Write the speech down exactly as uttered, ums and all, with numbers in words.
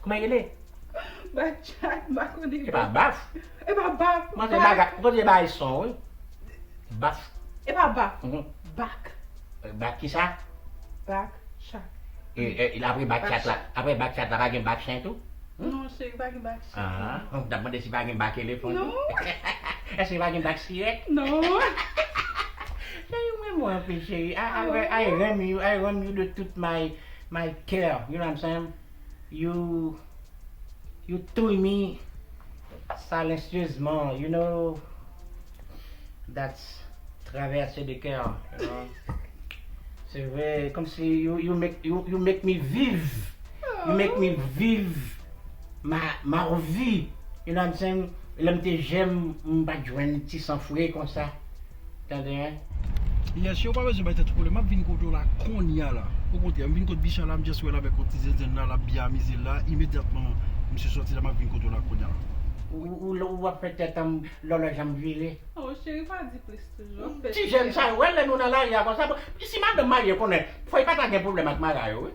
Kòman e rele? Bak chat, m pa konnen. E pa baf. E pa bak. Mwen se bagay, mwen se bagay son, wi. Baf. E pa bak. Mhm. Bak. Bak ki sa? Bak chat. E, e, e apre bak chat la, apre bak chat la, pa gen bak chen tou? Non, cheri, pa gen bak chat. Ah, m t ap mande si pa gen bak elefan Non. tou. Èske pa gen bak sirèt? Non. Cheri, mwen mwen anpil, cheri. I, I, I run you, I run you de tout my, my care. You know what I'm saying? You, you touye mi silencieusement, you know. That's traverse de cœur, you know. Se vre, kòmsi you, you make, you, you make me viv. You make me viv ma, ma vie. You know what I'm saying? Lè m te jèn, m pa t jwenn ti san fre konsa. Tande, hein? Yes, yo pa bezwen bay tèt ou pwoblèm. M ap vin kote w la kounye a la. Okontrè, m vin kot Bicha la, m just wè l avèk yon ti zenzenn la, l ap byen amize l la. Imedyatman, misye sòti la, m ap vin kote w la kounye a la. Ou, ou, ou, ou ap fè tèt an lòlòj an vire. Oh, cheri, pa di plis toujou. Ti jèn sa yo, wè lè nou nan lari a konsa. Bon, si madanm marye konnen, fò y pa ta gen pwoblèm ak mara yo, wi.